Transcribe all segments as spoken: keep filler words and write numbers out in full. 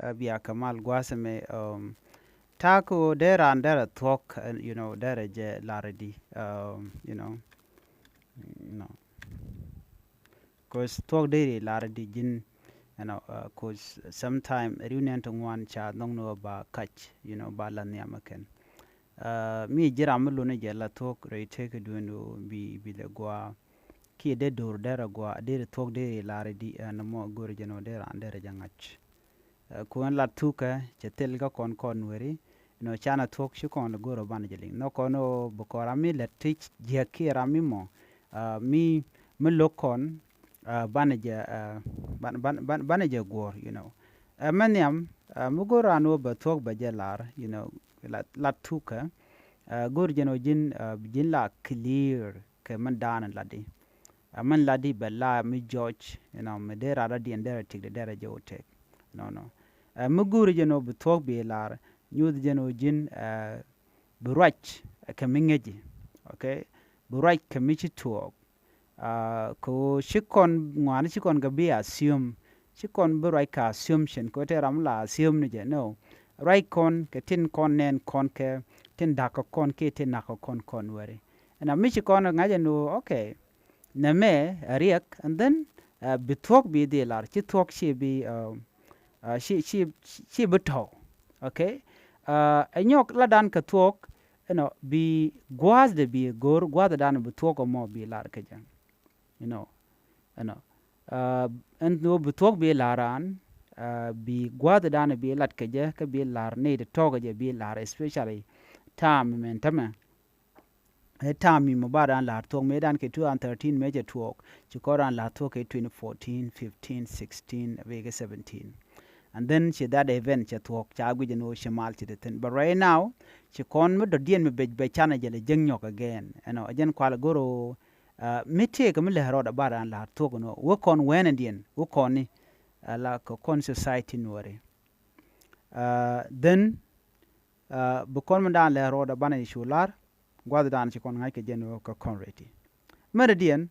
Ɛ bia kɛ mal gua̱a̱th ɛmɛ, um, ta̱a̱ kɛ ɣöö dee raan derɛ thuɔ̱k, uh, you know, derɛ jɛ lar i̱di, um, you know, no. 'Cause thuɔ̱k deri lar i̱di ji̱n, you know, uh, 'cause sometime ri̱w nɛn ti ŋuan ca nhɔk ni ɣöö ba kac, you know, ba la nhiam ɛ kɛn. Uh, mi ji̱ ram mi luni jɛ la thuɔ̱k rɛy tëëk i̱ duëëni ɣöö bi, bi lɛ gua̱a̱. Kiɛ dee do̱r derɛ gua̱a̱, deri thuɔ̱k deri lar i̱di, ɛn ɛmɔ go̱ri jɛ ni ɣöö dee raan derɛ jɛ ŋa̱c. Ɛ, kuɛn lat thukä cɛ thil kä kɔn kɔn Nuɛri, you know, canɛ thuɔ̱k ci kɔn lɛ go̱r ɔ banɛ jɛ liŋ. Nhɔk kɔn ɔ bi kɔn ram mi lät ti jiäk kiɛ ram mi mɔ, ɛ, mi, mi lo̱k kɔn, ɛ, banɛ jɛ, ɛ, ban, ban, ban, banɛ jɛ guɔ̱ɔ̱r, you know. Ɛ, mɛ nhiam, ɛ, mi go̱r raan ɔ bɛ thuɔ̱k bɛ jɛ lar, you know, lat, lat thukä, ɛ, go̱r jɛn ɔ ji̱n, ɛ, ji̱n la clear kɛ mɛn daanɛ latdi. Ɛ mɛn latdi bɛ la mi jɔc, you know, mi dee rat rɔ̱diɛn derɛ tik di derɛ jɛ wä tɛk. No, no. Ɛ mi guuri jɛn ɔ bi thuɔ̱k bi lar, nyuuth jɛn ɔ ji̱n, ɛ, bi ruac, ɛ, kɛ mi ŋäci. Okay? Bi ruac kɛ mi ci tuɔɔk. Ɛ, kɛ ɣöö ci kɔn ŋuani ci kɔn kɛ bi assume. Ci kɔn bi ruac kɛ assumption, kɛ ɣöö tëë ram la assume ni jɛ. No. Ruac kɔn kɛ tin kɔn nɛn kɔn kɛ tin da̱k kɛ kɔn kiɛ tin na̱k kɛ kɔn kɔn weri. Ɛn a mi ci kɔn ŋa̱c ɛn ɣöö, okay. Nɛmɛ ɛ riɛk, and then, uh, bi thuɔ̱k bi dhil lar, ci thuɔ̱k ci bi, uh, uh, ci, ci, ci bi tɔ̱w. Okay? Uh, ɛ nyɔk la dan kɛ thuɔ̱k, you know, bi gua̱a̱thdɛ bi go̱r, gua̱a̱thdɛ dan bi thuɔ̱k ɛmɔ bi lar kɛ jɛ. You know, you know. Uh, ɛn ɣöö bi thuɔ̱k bi lar raan, uh, bi gua̱a̱thdɛ dan bi lat kɛ jɛ, kä bi lar ni di tɔ̱ kɛ jɛ bi lar, especially ta̱a̱m mɛn tämɛ. Ɛ ta̱a̱m mi mɔ ba raan la̱r thuɔ̱k mëë dan kɛ two thousand thirteen mëë cɛ tuɔɔk, ci kɔn raan la̱r thuɔ̱k kɛ twenty fourteen, fifteen, sixteen, a bikɛ seventeen. And then ci that event cɛ tuɔɔk, ca guic ɛn ɣöö ci mal ci te thi̱n. But right now, ci kɔn mi dɔ̱diɛn mi bec bec canɛ jɛ lɛ jiäk nyɔk again. Ɛnɔ, ɛ jɛn kual go̱r ɣöö, uh, mi tëëkɛ mi lɛ rɔɔdɛ ba raan la̱r thuɔ̱k ɛn ɣöö wä kɔn wɛnɛdiɛn, wä kɔn ni, uh, la kɛ kɔn society Nuɔri. Uh, then, uh, bi kɔn mi daan lɛ rɔɔdɛ banɛ cu lar, gua̱th daan ci kɔn ŋa̱c kɛ jɛn ɣöö kɛ kɔn rɛy ti. Mɛrɛ diɛn,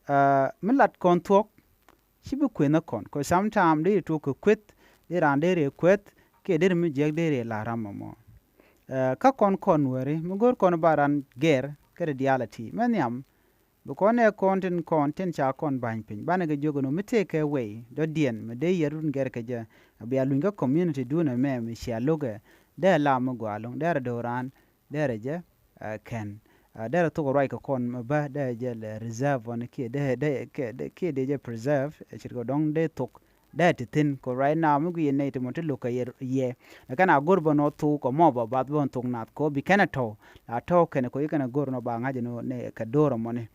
uh, mi lat kɔn thuɔ̱k, ci bi kueth ni kɔn. Kɛ sometime dee ri tuɔk kɛ kueth, dee raan dee ri kueth, kiɛ dee ri mi jiɛk dee ri la ram mɔmɔ. Uh, kä kɔn kɔn weri, mi go̱r kɔn ba raan gɛr, kɛ ri diaal a ti. Mɛ nhiam, bi kɔn ɛ kɔn tin kɔn tin ca kɔn ba̱ny piny. Banɛ kɛ jiök ɛn ɣöö mi tëëkɛ wei, dɔ̱diɛn, mi dee yɛ run gɛr kɛ jɛ, a bia luny kä community duun ɛmɛ, mi cia lo̱kɛ, dee la mi gɔaa lo̱ŋ, dee rɛ do̱ran, derɛ jɛ, uh, kɛn. Uh, derɛ thok ruac kɛ kɔn mɛ bä, derɛ jɛ lɛ reserve ɔn kiɛ, derɛ, derɛ, kiɛ, derɛ, kiɛ derɛ jɛ preserve, ɛ ce̱tkɛ dɔ̱ŋ dee thok, derɛ ti thi̱n. Kɛ right now, mi guiɛ nɛy ti mɔ ti lo̱k kɛ yɛ, yɛ. Lɛ kɛn a go̱r bä nɔ thok kɛ mɔ bä bath bä thok nath kɛ bi kɛn ɛ tɔ̱w. La tɔ̱w kɛn kɛ yi kɛn a go̱r nɔ ba ŋa̱c nɔ nɛ kɛ do̱r ɛmɔni.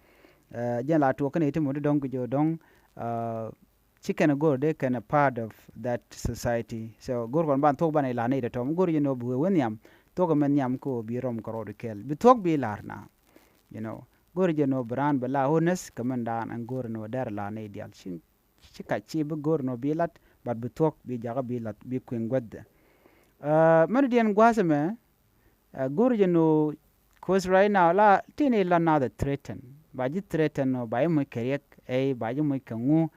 Uh, jɛn la tuɔk kɛn nɛy ti mɔ ti dɔ̱ŋ kɛ jɛ dɔ̱ŋ, uh, ci kɛn go̱r dee kɛn a part of that society. So go̱r kɔn ban thok ban ilan i̱ tɔm go̱r jɛ nɔ bi wee wee nhiam thok mɛ nhiam ko bi rɔm kɛ rɔɔd kɛl bi thok bi lar na. You know, go̱r jɛ nɔ bi raan bi la honest kɛ mɛn daan ɛn go̱r nɔ dɛr la ni dial ci, ci kac ci bi go̱r nɔ bi lat, but bi thok bi jakä bi lat bi kuiŋ guäthdɛ. Uh, mɛn diɛn gua̱a̱th mɛ, Uh, go̱r jɛ nɔ, 'cause right now la tin i̱ la nath ɛ threaten. Ba ji̱ threaten nɔ, ba ji̱ muc kɛ riɛk, ɛ ba ji̱ muc kɛ ŋu.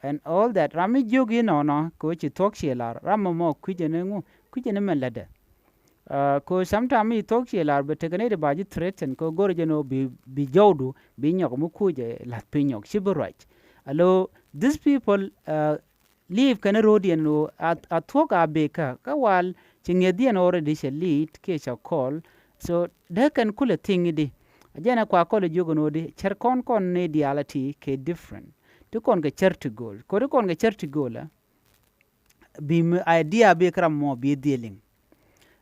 And all that. Ram mi jiök i̱ nɔnɔ, kɛ ɣöö ci thuɔ̱k ci lar. Ram mɔ mɔ kui̱c ɛn ŋu, kui̱c ɛn mɛn lätdɛ. Uh, 'cause sometime mi thuɔ̱k ci lar, bɛ tekɛ nɛy ti ba ji̱ threaten, kɛ ɣöö go̱r jɛ nɔ bi, bi jɔwdu, bi nyɔk mi kuc ɛ la̱th piny nyɔk, ci bi ruac. Alo, these people, uh, live kɛn ro̱o̱diɛn ɣöö a, a thuɔ̱k a bekä kä wal ci ŋi̱ethdiɛn already cɛ lead kiɛ cɛ call. So dee kɛn kulɛ thiŋ i̱di. A jɛn ɛ kua kɔl i̱ jiök ɛn ɣöö di cär kɔn kɔn ni diaal a ti kɛ different. Ti kɔn kɛ cär ti go̱o̱l. Kɛ ɣöö ti kɔn kɛ cär ti go̱o̱l ɛ, bi mi idea bi kɛ ram mɔ bi dhil liŋ.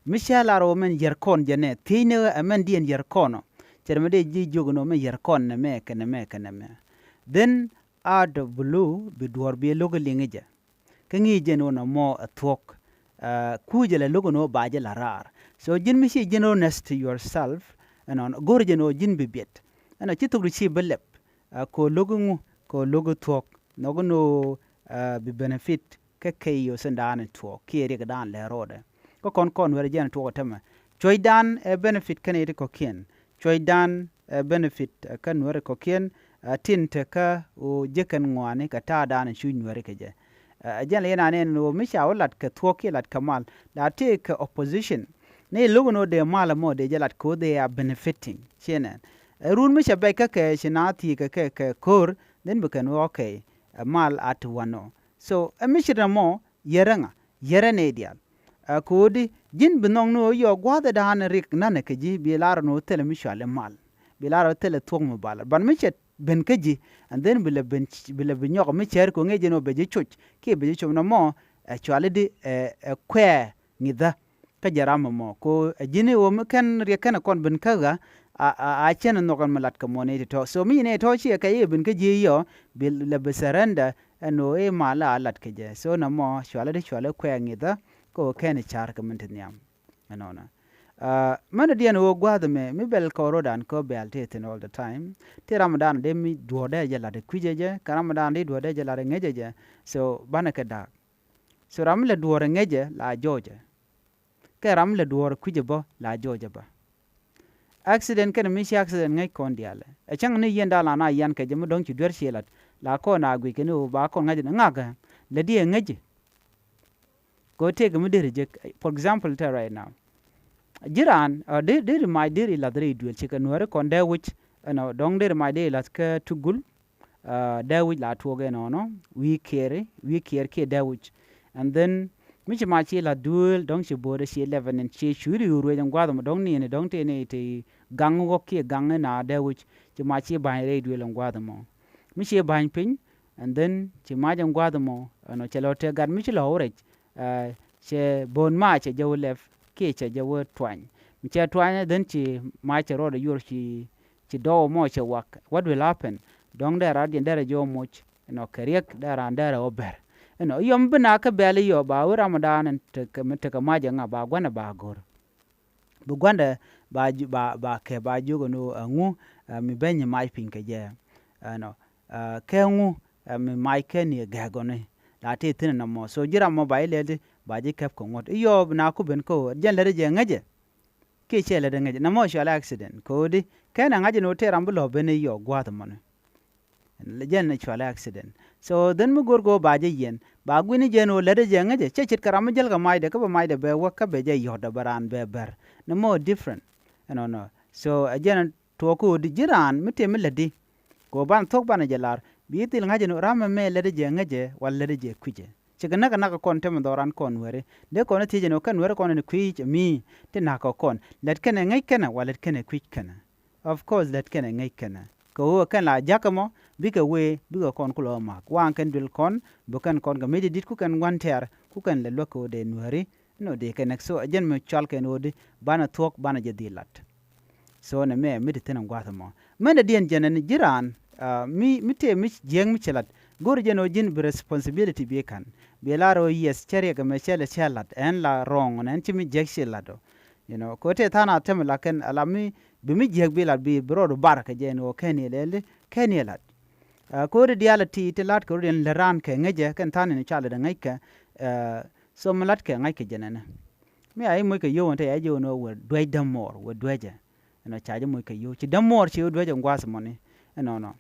Mi cä lar ɣöö mɛn yär kɔn jɛ nɛ, thiecni ɛ mɛn diɛn yär kɔn ɔ. Cɛ rɛ mɛ dee ji̱ jiök ɛn ɣöö mɛn yär kɔn nɛmɛ kɛ nɛmɛ kɛ nɛmɛ. Then out of blue bi duɔ̱ɔ̱r bi lo̱k liŋ jɛ. Kä ŋi̱i̱c jɛn ɣöö nɔmɔ ɛ thuɔ̱k. Uh, kucɛ lɛ lo̱k ɛn ɣöö ba jɛ la raar. So ji̱n mi ci ji̱n honest to yourself, ɛnɔn go̱r jɛn ɣöö ji̱n bi biɛt. Ɛnɔ ci thok di ci bi lɛp. Uh, kɛ ɣöö lo̱k ŋu, kɛ ɣöö lo̱k thuɔ̱k. Nhɔk ɛn ɣöö, uh, bi benefit kä kɛy ɣöö thin daan in tuɔɔk kiɛ riɛk daan lɛ ro̱o̱dɛ. Kä kɔn kɔn wɛr jɛn tuɔɔk tämɛ. Cuɔ̱cdan ɛ benefit kɛnɛ ti kɔ̱kiɛn. Cuɔ̱cdan ɛ benefit, ɛ, kä nuɛri kɔ̱kiɛn, ɛ, tin te kä ɣöö jekɛn ŋɔaani kɛ ta̱a̱dan cuc nuɛri kɛ jɛ. Ɛ jɛn la yɛn anɛ ni ɣöö mi ca wä lat kɛ thuɔ̱k kiɛ lat kɛ mal la tëë kɛ opposition. Ni lo̱k ni ɣöö dee mal ɛmɔ dee jɛ lat kɛ ɣöö they are benefiting. Ciɛ nɛn ɛ run mi cɛ bɛc kä kɛ ci na thiëëk kɛ kɛ kɛ ko̱r. Then bi kɛn wä okay, ɛ mal a ti wanɔ. So ɛ mi ci rɛ mɔ yɛrɛ ŋa yɛrɛ nɛy diaal. Ɛ ko̱o̱di ji̱n bi nhɔk ni ɣöö yɔ gua̱a̱th ɛ da̱a̱n rik nanɛ kɛ ji̱ bi lar ni ɣöö thilɛ mi cual i̱ mal. Bi lar ɣöö thilɛ thuɔ̱k mi bal ɛ ban mi cɛ ben kä ji̱. And then bi lɛ ben bi lɛ bi nyɔk mi cɛɛr kɛ ŋi̱i̱c ɛn ɣöö bɛ ji̱ coc kiɛ bɛ ji̱ cop nɔmɔ. Ɛ cual i̱di ɛ ɛ kuɛɛ ŋi̱thä. Kä jɛ ram ɛmɔ ko ɛ ji̱n i̱ ɣöö mi kɛn riɛk kɛn ɛ kɔn ben kä ɣä. A a a cɛn ɛ nhɔk ɛn mi lat kɛ mɔ ni ti tɔ̱ so mi nɛ tɔ̱ ciɛ kɛ i̱ ben kä ji̱ yɔ. Bi lɛ bi surrender ɛn ɣöö i̱ mal a lat kɛ jɛ so nɔmɔ cual i̱di cual i̱ kuɛɛ ŋi̱thä. Ko kɛn i̱ ca̱r kɛ min ti nhiam. Ɛnɔnɔ. Mɛn diɛn ɣöö gua̱a̱th ɛmɛ mi bɛl kɔɔr ro̱dan kä bɛl ti thin all the time. Ti ram dan di mi duɔ̱ɔ̱r dee jɛ lat kui̱cɛ jɛ kɛ ram dan di duɔ̱ɔ̱r dee jɛ lat ŋäcɛ jɛ. So banɛ kɛ da̱a̱k. So ram mi lɛ duɔ̱ɔ̱r ŋäcɛ la jɔɔcɛ. Kɛ ram mi lɛ duɔ̱ɔ̱r kui̱cɛ bä la jɔɔcɛ bä. Accident kɛn mi ci accident ŋäc kɔn diaalɛ ɛ cäŋ ni yɛn da̱a̱n la na yɛn kɛ jɛ mi dɔ̱ŋ ci duer ci lat. La kɔn a guic kɛ ni ɣöö ba kɔn ŋa̱c ni ŋa̱kä. Lɛ di ɛ ŋäcɛ. Kɛ ɣöö tëëkɛ mi deri jek, for example, tɛ right now. Ji̱ raan ɔ deri mac deri lath rɛy duël cikɛ nuääri kɔn dee wi̱c. Ɛnɔ dɔ̱ŋ deri mac deri lath kä tugul. Dee wi̱c la tuɔɔk ɛnɔnɔ wi̱i̱ kiɛɛri wi̱i̱ kiɛɛr kiɛ dee wi̱c. And then mi ci mac ci lath duël dɔ̱ŋ ci bo̱o̱rɛ ci eleven in ci cuuri ɣöö ruëc ɛn gua̱a̱th ɛmɔ dɔ̱ŋ niɛni dɔ̱ŋ tëë ni ti gaŋ ɣɔ̱k kiɛ gaŋ ina dee wi̱c. Ci mac ci ba̱ny rɛy duël ɛn gua̱a̱th ɛmɔ. Mi ci ba̱ny piny. And then ci mac ɛn gua̱a̱th ɛmɔ ɛnɔ cɛ lɔ tëë gat mi ci lɔ wä rɛc. Cɛ bo̱o̱n ma cɛ jɛ wä lɛp kiɛ cɛ jɛ wä tuany. Mi cɛ tuany then ci mac cɛ rɔɔdɛ yuɔr ci ci dɔw mɔ cɛ wak. What will happen? Dɔ̱ŋ dee rat yɛn derɛ jɛ wä moc. Ɛnɔ kɛ riɛk dee ran derɛ wä bɛr. Ɛnɔ yɔm bi na kä bɛl yɔ ba wä ramadan ɛn tekɛ mac ɛŋa ba guanɛ ba go̱r. Bi gua̱ndɛ ba ba ba kɛ ba jiök ɛn ɣöö ɛŋu mi beny mac piny kɛ jɛ. Ɛnɔ kɛ ŋu mi mac kɛ ni gɛk gɔni la ti thi̱n ɛnɔmɔ so ji̱ ram mɔ ba ilɛl ti ba ji̱ kɛp kɛ ŋuɔ̱t iyɔɔp na ku ben kä ɣöö jɛn lät jɛ ŋäcɛ. Kiɛ cɛ lät jɛ ŋäcɛ nɔmɔ cual accident kɛ ɣöö di kɛn ɛ ŋa̱c ɛn ɣöö tëë ram bi lɔ̱ ben iyɔɔp gua̱a̱th ɛmɔni. Jɛn ni cualɛ accident. So then mi go̱r go̱ ba jɛ yɛn ba guini jɛn ɣöö lätdɛ jɛ ŋäcɛ cɛ ce̱tkɛ ram mi jäl kɛ macdɛ kä bɛ macdɛ bɛ wäk kä bɛ jɛ yɔ̱tdɛ bɛ raan bɛ bɛr. Ni mɔ different. Ɛnɔnɔ so ɛ jɛn tuɔɔk kä ɣöö di ji̱ raan mi tëë mi lätdi. Kɛ ɣöö ban thuɔ̱k banɛ jɛ lar bi thil ŋa̱cɛ ni ram ɛmɛ lätdɛ jɛ ŋäcɛ wal lätdɛ jɛ kui̱cɛ. Cikɛ näk kɛ nak kɔn temɛ dhɔran kɔn nuɛri dee kɔn thiecɛ ni ɣöö kɛn nuɛri kɔn ni kui̱c ɛmi ti na̱k kɛ kɔn lät kɛnɛ ŋäc kɛnɛ wal lät kɛnɛ kui̱c kɛnɛ. Of course lät kɛnɛ ŋäc kɛnɛ kɛ ɣöö kɛn la jakä mɔ bikɛ wee bikɛ kɔn kulɔ mak waŋ kɛn duel kɔn bi kɛn kɔn kɛ mec dit ku kɛn ŋuan tɛɛr ku kɛn lɛ luäk kɛ ɣöö dee nuääri. Nɔ dee kɛnɛ so ɛ jɛn mi cɔal kɛn ɣöö di banɛ thuɔ̱k banɛ jɛ dhil lat. So nɛ mɛ mi ti thi̱n ɛn gua̱th ɛmɔ mɛn dɛ diɛn jɛn ɛn ji̱ raan mi mi tëë mi jiɛk mi ci lat. Go̱r jɛn ɣöö ji̱n bi responsibility bi ka̱n bi lar ɣöö yes cɛ riɛk ɛmɛ cɛ lɛ cɛ lat ɛn la wrong ɛn ci mi jiɛk ci lat ɔ. You know kɛ ɣöö tëë tha̱a̱ŋ a tɛm la kɛn ala mi bi mi jiäk bi lat bi bi rɔɔdu bar kɛ jɛ ni ɣöö kɛn yɛ lɛli kɛn yɛ lat. Ɛ ko̱ri diaal ti ti lat ko̱ri diɛn lät raan kɛ ŋäcɛ kɛn tha̱a̱n ni ca lät ɛ ŋäckɛ. Ɛ so mi lat kɛ ŋa̱ckɛ jɛ nɛnɛ. Mi a i̱ moc kɛ yio̱w ɛn te a ji̱ ɣän ɣöö wä duäc dämuɔɔr wä duäcɛ. Ɛnɔ ca ji̱ moc kɛ yio̱w ci dämuɔɔr ci wä duäcɛ gua̱a̱th mɔni. Ɛnɔnɔ.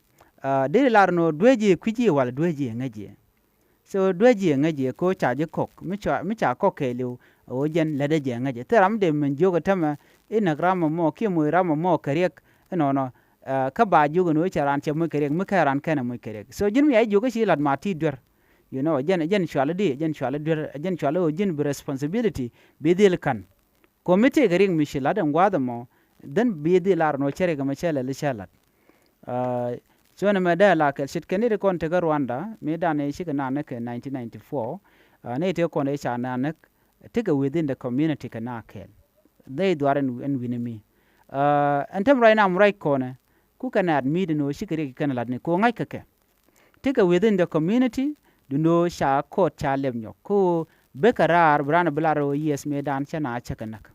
Ɛ deri lar ni ɣöö duäc i̱ kui̱c i̱ wal duäc i̱ ŋäc i̱. So duäc jiɛ ŋäc jiɛ ko ca ji̱ kɔk mi ca mi ca kɔk kɛɛliw. Ɣöö jɛn lätdä jiɛ ŋäc jiɛ thil ram dee min jiök ɛ tämɛ. Inäk ram ɛmɔ kiɛ moc ram ɛmɔ kɛ riɛk. Inɔnɔ. Kä ba jiök ɛn ɣöö cɛ raan cɛ moc kɛ riɛk mi kɛ raan kɛnɛ moc kɛ riɛk so ji̱n mi a jiök kä ci lat ma ti duer. You know jɛn jɛn cuali di jɛn cuali duer jɛn cuali ɣöö ji̱n bi responsibility bi dhil ka̱n. Komitikɛ riɛk mi ci lat ɛn gua̱a̱th ɛmɔ. Dhän bi dhil lar ɛn ɣöö cɛ riɛk ɛmɔ cɛ lɛl cɛ lat. Cuɛn ɛmɛ dee la kɛl ce̱tkɛ ni ti kɔn tekä Rwanda mi dan i̱ cikɛ na näk kɛ nineteen ninety-four. Ni ti kɔn i̱ ca na näk. Tekɛ within the community kɛ na kɛl. Dhei dhuar ɛn wi̱ni mi. Ɛn tem ruac nam ruac kɔnɛ. Ku kɛn ɛ admit ni ɣöö cikɛ riɛk kɛn lat ni ko ŋa̱c kɛ kɛ. Tekɛ within the community. Dundo ca kɔɔt ca lɛp nyɔk ko. Bekɛ raar bi ran bi lar ɣöö yes mi dan cɛ na cɛ kɛ näk.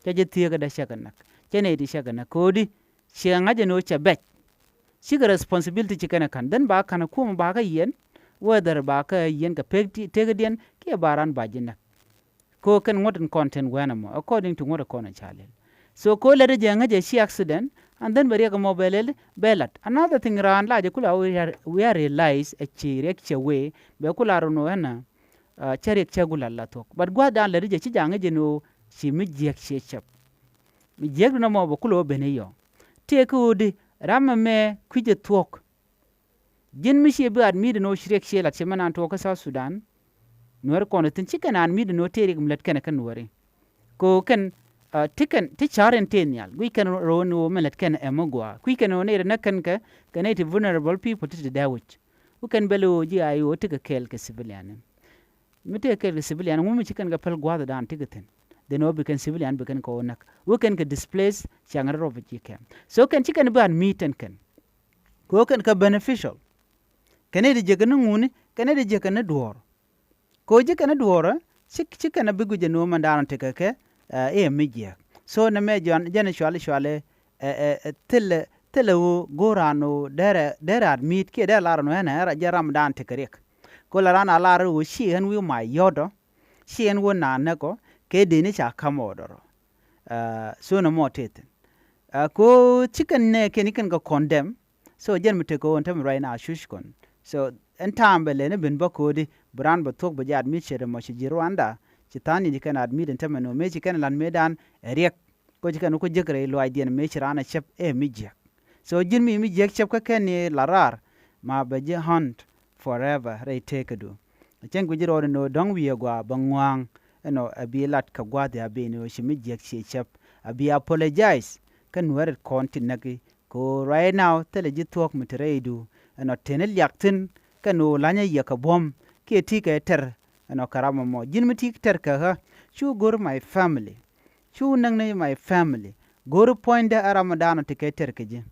Cɛ jɛ thieekä dɛ cɛ kɛ näk. Cɛ nɛy ti cɛ kɛ näk ko̱di. Ciɛ ŋa̱c ɛn ɣöö cɛ bɛc. Cikɛ responsibility ci kɛn ɛ ka̱n dhän ba ka̱n ɛ kuɔm ba kä yiɛn. Whether ba kä yiɛn kɛ pek tekädiɛn kiɛ ba ran ba ji̱ näk. Ko kɛn ŋuɔ̱t in kɔn tin wɛn ɛmɔ according to ŋuɔ̱t in kɔn in ca lɛl. So ko lɛt jɛ ŋäc ɛ ci accident. And then bɛ riɛk ɛmɔ bɛ lɛl bɛ lat. Another thing, raan la jɛ kula wi̱i̱, wi̱i̱ realize ɛ ci riɛk cɛ wee bɛ kula run wee na, uh, cɛ riɛk cɛ gula la thuɔ̱k. But gua̱a̱thdan lätdi jɛ ci jaŋ jɛ ni ɣöö ci mi jiäk ciɛ cɛp. Mi jiäk dun ɛmɔ bɛ kula wä ben i̱ yɔ. Tëë kä ɣöödi ram ɛmɛ kui̱c ɛ thuɔ̱k. Ji̱n mi ci bi admit ni ɣöö ci riɛk ciɛ lat ci mɛn an tuɔɔk kä South Sudan. Nuäär kɔn thi̱n ci kɛn admit ni ɣöö tëë riɛk mi lät kɛn kä nuääri. Kɛ ɣöö kɛn, uh, ti kɛn ti ca̱r in tëë nhial guic kɛn ro̱o̱n ɣöö mɛn lät kɛn ɛmɛ gua̱a̱ kui̱ kɛn ɣöö nɛy rɛ näk kɛn kɛ kɛ nɛy ti vulnerable people ti ti dee wi̱c. Ku kɛn bɛl ɣöö ji̱ a ɣöö ti kɛ kɛɛl kɛ civilian. Mi tëë kɛɛl kɛ civilian ŋu mi ci kɛn kɛ päl gua̱a̱thdan ti kɛ thi̱n. Then ɣöö bi kɛn civilian bi kɛn kɛ ɣöö näk. Wä kɛn kɛ displace ciaŋ rɛ refugee camp. So kɛn ci kɛn bi admit ɛn kɛn. Kɛ ɣöö kɛn kɛ beneficial. Kɛn i̱ di jiäk ni ŋuni, kɛn i̱ di jiäk ni duɔ̱ɔ̱r. Kɛ ɣöö ji̱ kɛn i̱ duɔ̱ɔ̱rä, ci, ci kɛn i̱ bi guic ɛ ni ɣöö mɛn daanɔ tekɛ kɛ, ɛ, i̱ mi jiääk. So nɛ mɛ jɔn, jɛn i̱ cuali cuali, ɛ, ɛ, ɛ, thilɛ, thilɛ ɣöö go̱o̱r raan ɣöö derɛ, derɛ admit kiɛ derɛ lar ɛn ɣöö ɛn ɛ jɛ ram daanɔ tekɛ riɛk. Kɛ ɣöö la raan a lar ɣöö ci ɛn wi̱i̱ ma yɔ̱tɔ, ci ɛn wä naan näk ɔ, kɛ dee ni ca ka̱m ɔ dɔrɔ. Uh, so nɛ mɔ tëë thi̱n. Uh, ko ci kɛn nɛ kɛn i̱ kɛn kɛ condemn. So jɛn mi tekɛ ɣöö ɛn tämɛ right now cuc kɔn. So ɛn ta̱a̱m bɛ lɛni ben bä ko̱di bi raan bɛ thuɔ̱k bɛ jɛ admit cɛ dɛ mɔ ci ji̱ Rwanda. Ci tha̱a̱ŋ ni ji̱ kɛn admit ɛn tämɛ ni ɣöö mëë ci kɛn la̱t mëëdan ɛ riɛk. Ko ci kɛn ku jiäk rɛy luaacdiɛn mëë ci raan ɛ cɛp ɛ mi jiäk. So ji̱n mi mi jiäk cɛp kä kɛn ni la raar ma bɛ ji̱ hunt forever rɛy teekädu. Cäŋ guic rɔɔdɛ ni ɣöö dɔ̱ŋ wi̱i̱ ɛ gɔaa bɛ ŋua̱a̱ŋ ɛnɔ a bi lat kɛ gua̱a̱th a bi ni ɣöö ci mi jiäk ci cɛp a bi apologize kä nuäärɛ kɔn ti näk i̱ kɛ ɣöö right now thilɛ ji̱ thuɔ̱k mi te rɛydu ɛnɔ teni liak thi̱n kɛn ɣöö la̱nyä yiëk kɛ buɔ̱m kiɛ ti kɛ tɛr ɛnɔ kɛ ram ɛmɔ ji̱n mi ti tɛr kɛ ɣä cu go̱r my family. Cu näk ni my family. Go̱o̱ri puɔ̱nydä ɛ ram mi daanɔ ti kɛ tɛr kɛ ji̱.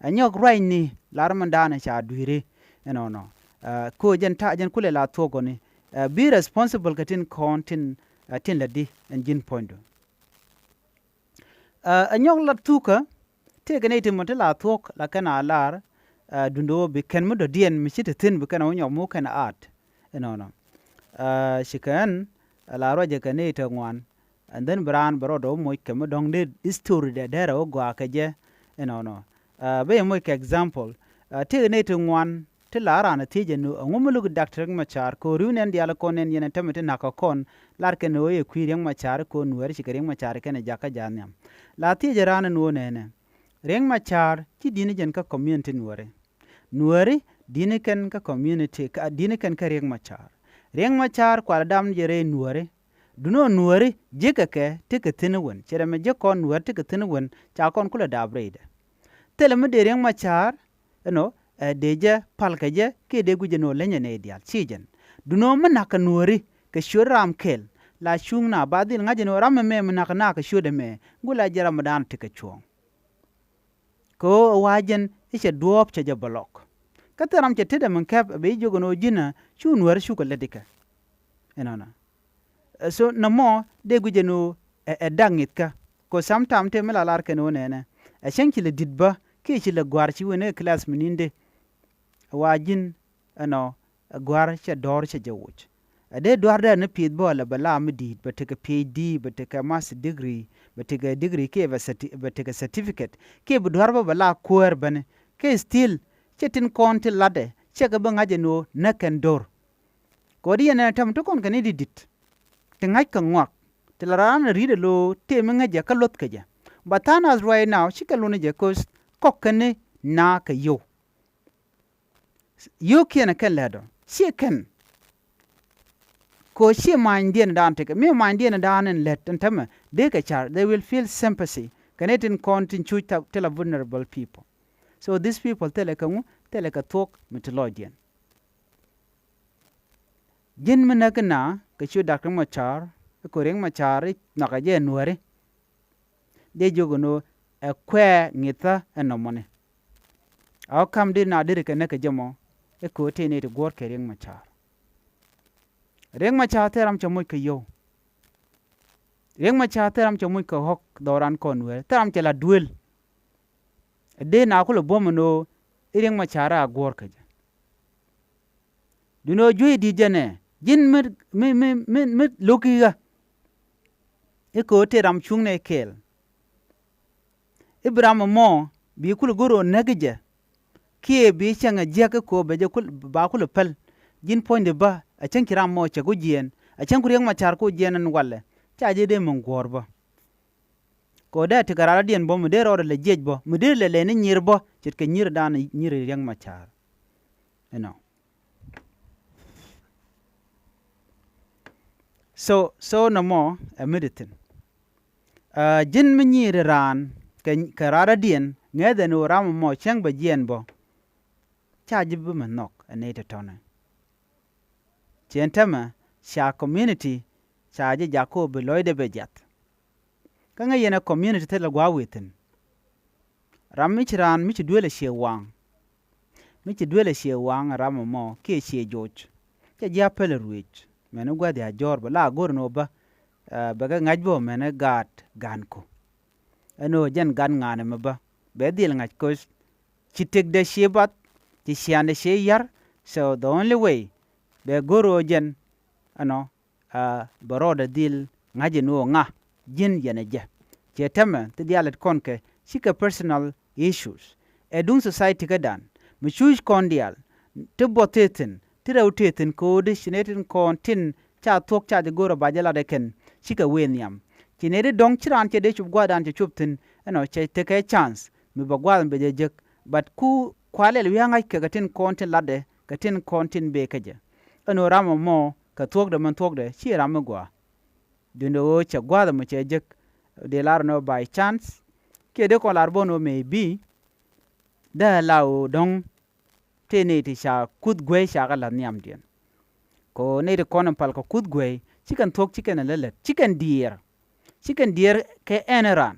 Ɛ nyɔk ruacni la ram mi daanɔ ca dui̱ri. Ɛnɔnɔ. Ɛ, ko jɛn ta̱a̱ jɛn kulɛ la thuɔ̱k ɣöni. Ɛ, bi responsible kɛ tin kɔn tin, ɛ, tin lätdi ɛn ji̱n puɔ̱nydu. Ɛ, ɛ nyɔk la thukä, tëëkɛ nɛy ti mɔ ti la thuɔ̱k la kɛn a lar, ɛ, duundɛ ɣöö bi kɛn mi dɔ̱diɛn mi ci te thi̱n bi kɛn a wä nyɔk mi wä kɛn a aat. Ɛnɔnɔ. Ɛ, ci kɛn, ɛ la ruacɛ kɛ nɛy te ŋuan. And then bi raan bɛ rɔɔdɛ wä moc kɛ mi dɔ̱ŋ dee history dɛ dɛrɛ wä gɔaa kɛ jɛ. Ɛnɔnɔ. Ɛ, ben yɛ moc kɛ example. Ɛ, tëëkɛ nɛy ti ŋuan ti la raan ɛ thiec ɛn ɣöö ɛŋu mi luk Doctor Riek Machar kɛ ɣöö ri̱w nɛn diaal kɔn nɛn yɛn ɛ tämɛ ti na̱k kɛ kɔn lar kɛn ɣöö yɛ kui̱ Riek Machar kɛ ɣöö nuääri cikɛ Riek Machar kɛnɛ jakä ja̱a̱n nhiam. La thiec ɛ raan ɛn ɣöö nɛnɛ Riek Machar ci di̱t ni jɛn kä community nuääri. Nuääri di̱t ni kɛn kä community, kä di̱t ni kɛn kä Riek Machar. Riek Machar kualɛ dap ni jɛ rɛy nuääri. Duno nuääri ji̱kɛ kɛ tekɛ thi̱n wän. Cɛ rɛ mɛ ji̱ kɔn nuääri tekɛ thi̱n wän ca kɔn kulɛ dap rɛydɛ. Thilɛ mi dee Riek Machar, you know, ɛ dee jɛ pal kɛ jɛ kiɛ dee guic jɛ ni ɣöö lenyɛ nɛy diaal ci jɛn. Duno mi na̱k kɛ nuääri kɛ ciöt ram kɛl la cuŋ na ba dhil ŋa̱c jɛ ni ɣöö ram ɛmɛ mi na̱k kɛ na kɛ ciöt ɛmɛ gula jɛ ram mi da̱a̱n tekɛ cuɔ̱ɔ̱ŋ. Kɛ ɣöö ɛ wa̱a̱ jɛn i̱ cɛ duɔ̱ɔ̱p cɛ jɛ bɛ lɔk. Kä thil ram cɛ tetdɛ min kɛp ɛ bɛ ji̱ jiök ɛn ɣöö ji̱n ɛ cu nuäär cukɛ lät ikɛ. Ɛnɔnɔ. Ɛ, so nɔmɔ dee guic ɛn ɣöö ɛ, ɛ dak ŋi̱thkä. Kɛ ɣöö sometime tëë mi la lar kɛn ɣöö nɛnɛ ɛ cäŋ ci lɛ di̱t bä kiɛ ci lɛ gua̱r ci wen ɛ class mi ni̱n dee. Ɛ wa̱a̱ ji̱n ɛnɔ ɛ gua̱r cɛ dɔ̱r cɛ jɛ woc. Ɛ dee dua̱r dee ni pi̱i̱th bä lɛ bɛ la mi di̱i̱t, bɛ tekɛ PhD, bɛ tekɛ master degree, bɛ tekɛ degree kiɛ bɛ certi-, bɛ tekɛ certificate kiɛ bi dua̱r bä bɛ la kuäär bäni. Kiɛ still cɛ tin kɔn ti latdɛ cɛ kɛ bi ŋa̱c ɛn ɣöö näk kɛn do̱r. Kɛ ɣöö di yɛn ɛn ɛ tɛm ti kɔn kɛn i̱ di di̱t ti ŋa̱c kɛ ŋɔak ti la raan ri̱t ɛ lo̱o̱ tëë mi ŋäc jɛ kä luɔth kɛ jɛ. But tha̱a̱ŋ nath right now cikɛ luɔ̱n jɛ ko̱th kɔk kɛn i̱ na kɛ yio̱w. Yio̱o̱kiɛn ɛ kɛn lɛ̈t ɔ ciɛ kɛn. Kɛ ɣöö ciɛ ma̱a̱nydiɛn dan tekɛ mi ma̱a̱nydiɛn dan in lɛ̈t in tämɛ dee kɛ ca̱r, they will feel sympathy kɛ ni tin kɔn tin cuc ti la vulnerable people. So these people thilɛ kɛ ŋu, thilɛ kɛ thuɔ̱k mi ti lɔcdiɛn. Ji̱n mi näk ina kɛ ciöt Dak Riek Machar, i̱ ko̱ Riek Machar i̱ nhɔakɛ jɛ nuääri. Dee jiök ɛn ɣöö ɛ kuɛɛ ŋi̱thä ɛn nɔmɔni. A ɣä ka̱m dee na deri kɛ näk kɛ jɛ mɔ i̱ ko̱ tëë nɛy ti guɔ̱ɔ̱r kɛ Riek Machar. Riek Machar thil ram cɛ moc kɛ yio̱w. Riek Machar thil ram cɛ moc kɛ ɣɔ̱k dhɔran kɔn wee, thil ram cɛ la duel. Ɛ dee na kulɛ buɔ̱m ɛn ɣöö i̱ Riek Machar a guɔ̱ɔ̱r kɛ jɛ. Duundɛ ɣöö juey di̱t jɛn ɛ ji̱n mi, mi, mi, mi, mi lo̱ki ɣä. I̱ ko̱ tëë ram cuŋnɛ kɛɛl. I̱ bi ram ɛmɔ bi kul go̱r ɣöö näk jɛ. Kiɛ bi cäŋ ɛ jiäk kä ko̱o̱p bɛ jɛ kul ba kul päl. Ji̱n puɔ̱nydɛ bä a cäŋ ci ram mɔ cɛ ku jiɛɛn a cäŋ ku Riɛk Macar ku jiɛɛn ɛn walɛ. Ca ji̱ dee min guɔ̱ɔ̱r bä. Kɛ ɣöö dee a tekɛ raan rɔ̱diɛn bä mi dee rɔɔdɛ lɛ jiɛc bä mi dee lɛ lɛni nyir bä ce̱tkɛ nyir dan nyir Riɛk Macar. Ɛnɔ. So so nɔmɔ ɛ mi di thi̱n. Ɛ ji̱n mi nyiiri raan kɛ kɛ raan rɔ̱diɛn ŋäth ɛn ɣöö ram ɛmɔ cäŋ bɛ jiɛɛn bä. Ca ji̱ bi mi nhɔk ɛ nɛy tɔ̱tɔ̱nɛ. Ciɛn täämɛ ca community ca ji̱ jak ko̱o̱p bi lɔcdɛ bɛ jiath. Kä ŋäc yɛn ɛ community thilɛ gua̱a̱th wëë thi̱n. Ram mi ci raan mi ci duël ɛ ciɛ waŋ. Mi ci duël ɛ ciɛ waŋ ɛ ram ɛmɔ kiɛ ciɛ joc. Cɛ ji̱ a päl ɛ ruëëc mɛn i̱ gua̱th ya jɔ̱ɔ̱r bä la go̱r ɛn ɣöö bä. Ɛ bɛ kɛ ŋa̱c bä mɛn i̱ gaat ga̱a̱n ku. Ɛn ɣöö jɛn gat ŋa̱a̱n ɛmɛ bä bɛ dhil ŋa̱c koc. Ci tëkdɛ cië bath ci ciaandɛ cië ya̱r. So the only way bɛ go̱r ɣöö jɛn ɛnɔ a bɛ rɔɔdɛ dhil ŋa̱c ɛn ɣöö ŋa ji̱n yɛn ɛ jɛ. Ciɛ täämɛ ti diaal ɛ ti kɔn kɛ cikɛ personal issues. Ɛ duŋ society kädan mi cuuc kɔn diaal ti buɔth tëë thi̱n ti rɛw tëë thi̱n ko̱o̱di ci nɛy tin kɔn tin ca thuɔ̱k ca jɛ go̱o̱rä ba jɛ lat ɛ kɛn. Cikɛ wëë nhiam ci nɛy ti dɔ̱ŋ ci raan cɛ dee cop gua̱a̱thdan cɛ cop thi̱n. Ɛnɔ cɛ tekɛ chance mi bɛ gua̱a̱th mi bɛ jɛ jek. But ku kualɛl wi̱i̱ a ŋa̱ckɛ kɛ tin kɔn tin latdɛ kɛ tin kɔn tin bëë kä jɛ. Ɛn ɣöö ram ɛmɔ kɛ thuɔ̱kdɛ min thuɔ̱kdɛ ci ram mi gɔaa. Duundɛ ɣöö cɛ gua̱a̱th ɛmɔ cɛ jek. Dee lar ɛn ɣöö by chance kiɛ dee kɔn lar bä ɛn ɣöö maybe. Dee la ɣöö dɔ̱ŋ tëë nɛy ti ca kuth guey ca kɛ la̱th nhiamdiɛn. Kɛ ɣöö nɛy ti kɔn in pal kɛ kuth guey ci kɛn thuɔ̱k ci kɛn in lät lät ci kɛn diɛɛr. Ci kɛn diɛɛr kɛ ɛn raan.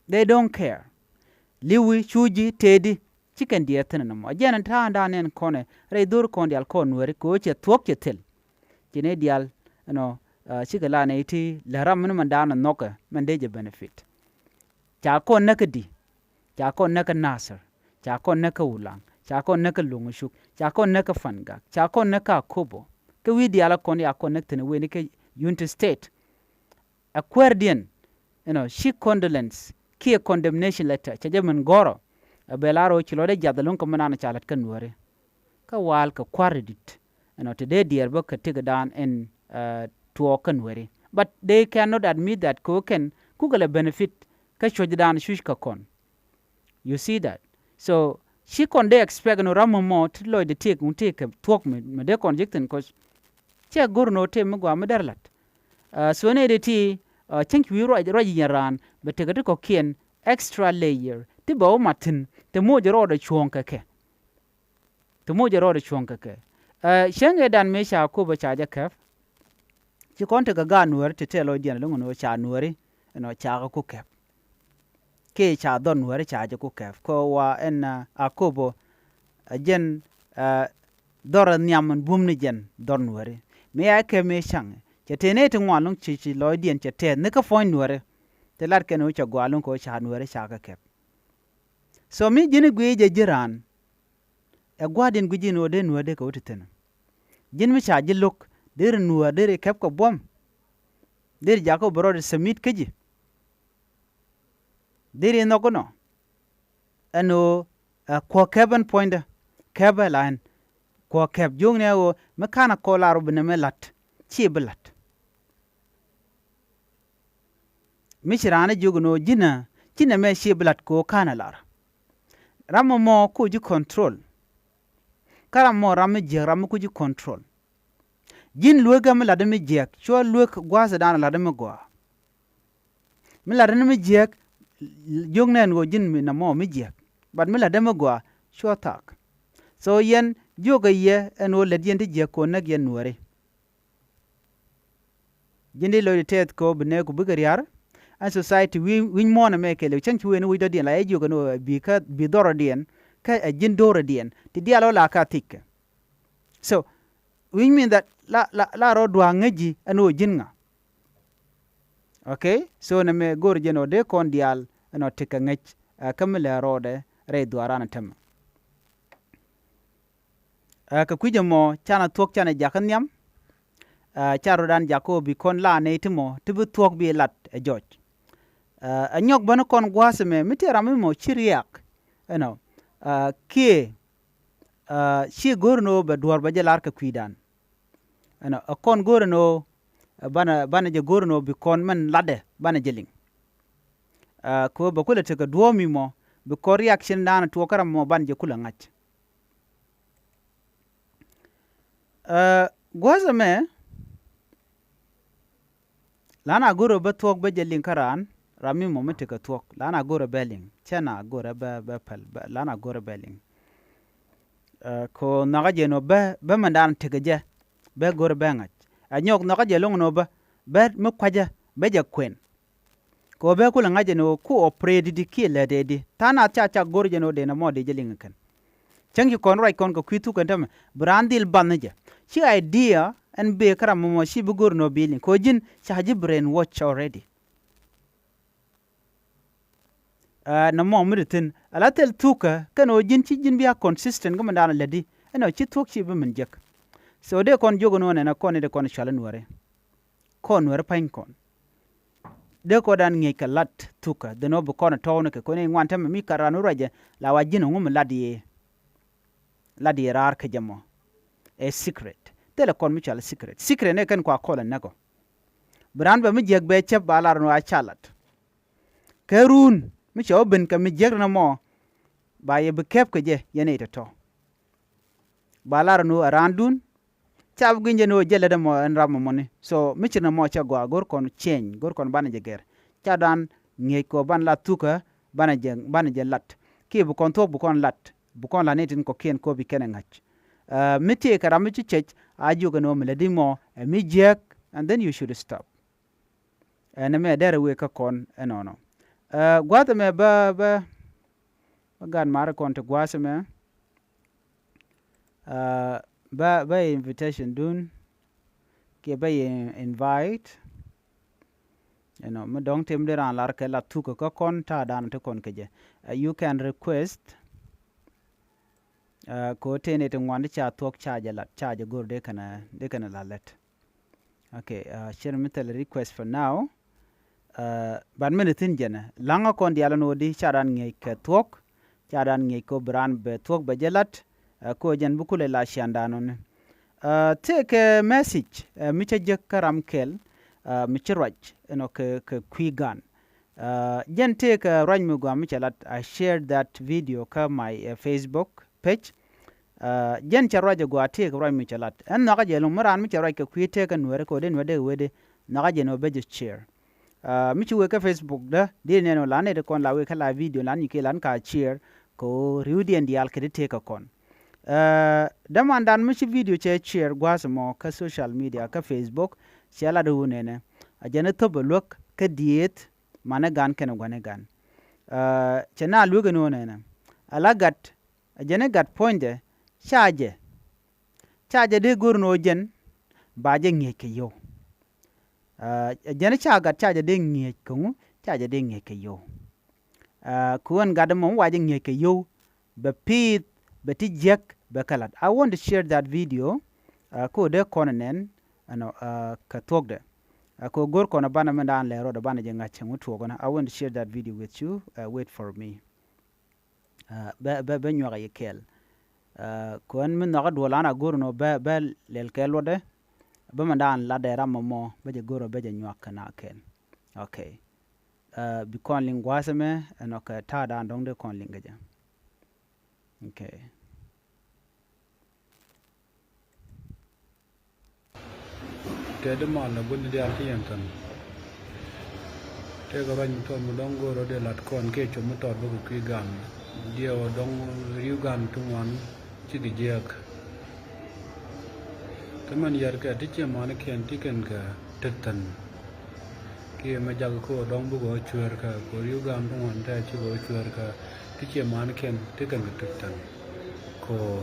They don't care. Li̱wi cuuci tëëdi ci kɛn diɛɛr thi̱n ɛn ɛmɔ a jiɛn in ta̱a̱ŋdan ɛn kɔnɛ rɛy dho̱r kɔn diaal kɔn nuääri kɛ ɣöö cɛ thuɔ̱k cɛ thil. Ci nɛy diaal ɛnɔ cikɛ la nɛy ti lɛ ram min mɛn daanɔ nhɔkɛ mɛn dee jɛ benefit. Ca kɔn näk kä di ca kɔn näk kä Nasir ca kɔn näk kä Ulaŋ ca kɔn näk kä Luŋ Cuk ca kɔn näk kä Fangak ca kɔn näk kä Akobo. Kä wi̱i̱ diaal a kɔn ya kɔn näk thi̱n wen kä Unity State. Ɛ kuäärdiɛn ɛnɔ ci condolence kiɛ condemnation letter cɛ jɛ min gɔ̱rɔ. Ɛ bɛ lar ɣöö ci lɔcdɛ jiath ɛlɔ̱ŋ kɛ min an ca la̱t kä nuääri. Kä waal kɛ kua̱r ti di̱t ɛnɔ ti dee diɛɛr bä kɛ tëkdan ɛn tuɔɔk kä nuääri. But they cannot admit that kɛ ɣöö kɛn kukɛ lɛ benefit kä cuɔ̱cdan cuc kɛ kɔn. You see that? So ci kɔn dee expect ɛn ɣöö ram mɔmɔ ti lɔcdɛ tëëk wun tëëk kɛ thuɔ̱k mi dee kɔn jek thi̱n kɔc. Cɛ go̱r ɛn ɣöö tëë mi gɔaa mi dɛr la̱t. So nɛy dee ti cäŋ ci wi̱i̱ ruac ruac yiɛn raan bɛ tekɛ ti kɔ̱kiɛn extra layer ti bɛ wä mat thi̱n ti moc rɔɔdɛ cuɔ̱ɔ̱ŋ kɛ kɛ. Ti moc rɔɔdɛ cuɔ̱ɔ̱ŋ kɛ kɛ. Cäŋ ëëdan mëë ca Akobo ca jɛ kɛp. Ci kɔn tekɛ gaat nuääri ti tɛɛl lɔcdiɛn ɛlɔ̱ŋ ɛn ɣöö ca nuääri ɛnɔ ca kɛ ku kɛp. Kiɛ ca dhɔr nuääri ca jɛ ku kɛp kɛ ɣöö wa ɛn Akobo. Ɛ jɛn dhɔr ɛ nhiam ɛn bum ni jɛn dhɔr nuääri. Mëë a kɛp mëë caŋ cɛ tëë nɛy ti ŋuan lo̱ŋ ci ci lɔcdiɛn cɛ tɛɛth ni kä puɔ̱ny nuääri. Ti lat kɛn ɣöö cɛ gɔaa lo̱ŋ kɛ ɣöö ca nuääri ca kɛ kɛp. So mi ji̱n i̱ guic jɛ ji̱ raan. Ɛ gua̱a̱thdiɛn guic ji̱n ɣöö dee nuäär dee kɛ wä ti thi̱n. Ji̱n mi ca ji̱ lo̱k deri nuäär deri kɛp kɛ buɔ̱m. Deri jakä wä bɛ rɔɔdɛ submit kä ji̱. Deri nhɔk inɔ ɛn ɣöö ɛ kuɔ̱k kɛp ɛn puɔ̱nydä. Kɛp ɛ la ɛn kuɔ̱k kɛp jiökni ɛ ɣöö mi ka̱n ɛ kɔn lar wä bi nɛmɛ la̱t ci bi la̱t. Mi ci raan ɛ jiök ɛn ɣöö ji̱n ɛ ci nɛmɛ ci bi la̱t kɛ ɣöö ka̱n ɛ lar. Ram ɛmɔ ku ji̱ control. Kä ram ɛmɔ ram mi jiäk ram mi ku ji̱ control. Ji̱n lueek ɛ mi la̱t ɛ mi jiäk cuɔ lueek gua̱a̱thdan ɛ la̱t ɛ mi gɔaa. Mi la̱t ɛ mi jiäk jiök nɛn ɣöö ji̱n mi nɔmɔ mi jiäk. But mi la̱t ɛ mi gɔaa cuɔ thak. So yɛn jiök ɛ yɛ ɛn ɣöö lät yɛn ti jiäk kɛ ɣöö näk yɛn nuääri. Ji̱n di lɔcdɛ tɛth kɛ ɣöö bi nɛɛku bikɛ ria̱r. Ɛn society wi̱i̱ wi̱ny muɔ̱ɔ̱n ɛmɛ kɛɛliw cäŋ ci wëë ni wi̱c dɔ̱diɛn la ɛ jiök ɛn ɣöö bi kä bi dhɔrɔdiɛn kä ɛ ji̱n do̱rɔdiɛn ti diaal ɣöö la ka thi̱ckɛ. So wi̱ny min that la la la rɔ dua̱a̱ŋ ŋäc ji̱ ɛn ɣöö ji̱n ŋa. Okay. So nɛmɛ go̱o̱r jɛn ɣöö dee kɔn diaal ɛn ɣöö tekɛ ŋäc ɛ kä mi lɛ rɔɔdɛ rɛy dhuaaran ɛ tämɛ. Ɛ kɛ kui̱c ɛmɔ canɛ thuɔ̱k canɛ jakä nhiam. Ɛ ca rɔ̱dan jakä ɣöö bi kɔn la nɛy ti mɔ ti bi thuɔ̱k bi lat ɛ jɔc. Ɛ nyɔk bä ni kɔn gua̱a̱th ɛmɛ mi tëë ram mi mɔ ci riak. Ɛnɔ kiɛ ci go̱r ni ɣöö bɛ duɔ̱ɔ̱r bɛ jɛ lar kɛ kui̱dan. Ɛnɔ ɛ kɔn go̱r ni ɣöö banɛ banɛ jɛ go̱r ni ɣöö bi kɔn mɛn latdɛ banɛ jɛ liŋ. Kɛ ɣöö bɛ kulɛ tekɛ duɔ̱ɔ̱p mi mɔ bi kɔn reaction dan tuɔɔk kä ram mɔ banɛ jɛ kulɛ ŋa̱c. Gua̱a̱th ɛmɛ lan a go̱r ɣöö bä thuɔ̱k bä jɛ liŋ kä raan, ram mi mɔ mi tekɛ thuɔ̱k lan a go̱r ɣöö bä liŋ cɛ na go̱r ɣöö bä bä päl lan a go̱r ɣöö bä liŋ. Kɛ ɣöö nhɔakä jɛ ni ɣöö bä bä mɛn dan tekɛ jɛ bä go̱r ɣöö bä ŋa̱c. Ɛ nyɔk nhɔakä jɛ lo̱ŋ ni ɣöö bä bä mi kuacä bä jɛ kuɛn. Kɛ ɣöö bɛ kulɛ ŋa̱c jɛ ni ɣöö ku operate di kiɛ lät ɛ di tha̱a̱ŋ nath ca cak go̱r jɛ ni ɣöö dee nɔmɔ dee jɛ liŋ kɛn. Cäŋ ci kɔn ruac kɔn kɛ kui̱ thuk kɛn tämɛ bi raan dhil bath ni jɛ. Ci idea ɛn bëë kä ram mɔmɔ ci bi go̱r ni ɣöö bi liŋ kɛ ɣöö ji̱n ca ji̱ brainwash already. Ɛ nɔmɔ mi di thi̱n ala thil thukä kɛn ɣöö ji̱n ci ji̱n bi a consistent kä min daanɔ lätdi. Ɛn ɣöö ci thuɔ̱k ci bi min jek. So dee kɔn jiök ɛn ɣöö nɛnɛ kɔn i̱ dee kɔn cual in wääri. Kɔn wääri pa̱ny kɔn dee kɔn dan ŋi̱eec kɛ lat thukä dhen ɣöö bi kɔn tɔ̱ɔ̱ni kɛ kɔn i̱ ŋuan tämɛ mi kat ran wä ruacɛ la wa ji̱n ɛŋu mi lat yee. Lat yee raar kä jɛ mɔ. Ɛ secret thilɛ kɔn mi cual secret. Secret ni kɛn kua kɔl ɛ näk ɔ. Bi raan bɛ mi jiäk bɛ cäp ba lar ɛn ɣöö a ca lat. Kɛ run mi cɛ wä ben kɛ mi jiäk rin ɛmɔ ba yɛ bi kɛp kɛ jɛ yɛn i̱ tɔ̱tɔ̱. Ba lar ɛn ɣöö ɛ raandun. Ca bi gui̱ny jɛ ni ɣöö jɛ lät ɛmɔ ɛn ram ɛmɔni. So mi cir ni mɔ cɛ gɔaa go̱r kɔn cieny go̱r kɔn banɛ jɛ gɛr. Ca dan ŋi̱eec kɛ ɣöö banɛ la thukä banɛ jɛ banɛ jɛ lat kiɛ bi kɔn thuɔ̱k bi kɔn lat bi kɔn lat ni tin kɔ̱kiɛn kɛ ɣöö bi kɛn ɛ ŋa̱c. Mi tëëkɛ ram mi ci cɛc a jiök ɛn ɣöö mi lätdi mɔ ɛ mi jiääk and then you should stop. Ɛn ɛmɛ dɛrɛ wëë kä kɔn ɛnɔnɔ. Gua̱a̱th ɛmɛ bä bä bä gaat mari kɔn ti gua̱a̱th ɛmɛ. Bä bä invitation dun kiɛ bä invite. Ɛnɔ mi dɔ̱ŋ tim di raan lar kɛ la thukä kä kɔn ta̱a̱ danɔ ti kɔn kɛ jɛ. You can request. Kɛ ɣöö tëë ni ti ŋuan di ca thuɔ̱k ca jɛ lat ca jɛ go̱r dee kɛnɛ dee kɛnɛ la lät. Okay, cir mi thil request for now. But mi ni thi̱n jɛnɛ la̱ŋä kɔn diaal ɛn ɣöö di ca raan ŋi̱eec kɛ thuɔ̱k ca raan ŋi̱eec kɛ ɣöö bi raan bɛ thuɔ̱k bɛ jɛ lat. Kɛ ɣöö jɛn bi kulɛ la ciandan ɔni. Tëëkɛ message mi cä jek kä ram kɛl mi ci ruac ɛnɔ kɛ kɛ kui̱ gan. Jɛn tëëkɛ ruac mi gɔaa mi cɛ lat I shared that video kä my Facebook page. Jɛn cɛ ruac ɛ gɔaa tëëkɛ ruac mi cɛ lat ɛn nhɔakä jɛ lo̱ŋ mi raan mi cɛ ruac kɛ kui̱ tëëkɛ nueeri kɛ ɣöö dee nueeri dee wee dee nhɔakä jɛ ni ɣöö bä jɛ share. Mi ci wee kä Facebook dä dee nɛn ɣöö lan nɛy ti kɔn la wee kä la video lan nyi kiɛ lan ka share kɛ ɣöö ri̱wdiɛn diaal kɛ ti tëëkɛ kɔn. Dämandan mi ci video cɛ share gua̱a̱th ɛmɔ kä social media kä Facebook cɛ lat ɣöö nɛnɛ a jɛn ɛ thop ɛ luäk kä dieeth. Manɛ gan kɛnɛ gua̱nɛ gan. Cɛ na luek ɛn ɣöö nɛnɛ ala gat a jɛn i̱ gat puɔ̱nydɛ ca jɛ ca jɛ dee go̱r ɛn ɣöö jɛn ba jɛ ŋi̱eec kɛ yio̱w. A jɛn i̱ ca gat ca jɛ dee ŋi̱eec kɛ ŋu ca jɛ dee ŋi̱eec kɛ yio̱w. Kɛ ɣöö ɛn gat ɛmɔ mi wa jɛ ŋi̱eec kɛ yio̱w bɛ pi̱i̱th bɛ ti jiäk bɛ kɛ la̱t. I want to share that video. Kä ɣöö dee kɔn ɛ nɛn ɛnɔ kɛ thuɔ̱kdɛ. Kɛ ɣöö go̱r kɔn ɛ banɛ mɛn daan lɛɛr rɔɔdɛ banɛ jɛ ŋa̱c cäŋ wä tuɔɔk ɛnɔ. I want to share that video with you. Wait for me. Bɛ bɛ bɛ nyuak ɛ yɛ kɛɛl. Kɛ ɣöö ɛn mi nhɔakä duɔl an a go̱r ɛnɔ bɛ bɛ lɛl kɛ luɔtdɛ. Bä mɛn daan latdɛ ram mɔmɔ bä jɛ go̱r ɛ bä jɛ nyuak kɛ na kɛɛl. Okay. Bi kɔn liŋ gua̱a̱th ɛmɛ ɛnɔ kɛ ta̱a̱ daan dɔ̱ŋ dee kɔn liŋ kɛ jɛ. Okay. Tëë di mal na gua̱n diaal ti yɛn thän. Tëëkɛ ruac mi tɔt mi dɔ̱ŋ go̱o̱r rɔ dee lat kɔn kiɛ com mi tɔt bä kɛ kui̱ gan. Diɛw dɔ̱ŋ ri̱w gan ti ŋuan cikɛ jiääk. Kä mɛn yɛt kɛ ti ciɛ manikiɛn ti kɛn kɛ tek thän. Kiɛ mɛ jak kɛ ɣöö dɔ̱ŋ bikɛ ɣä cueerkä kɛ ɣöö ri̱w gan ti ŋuan tɛ̈ cikɛ ɣä cueerkä ti ciɛ manikiɛn ti kɛn kɛ tek thän. Kɛ ɣöö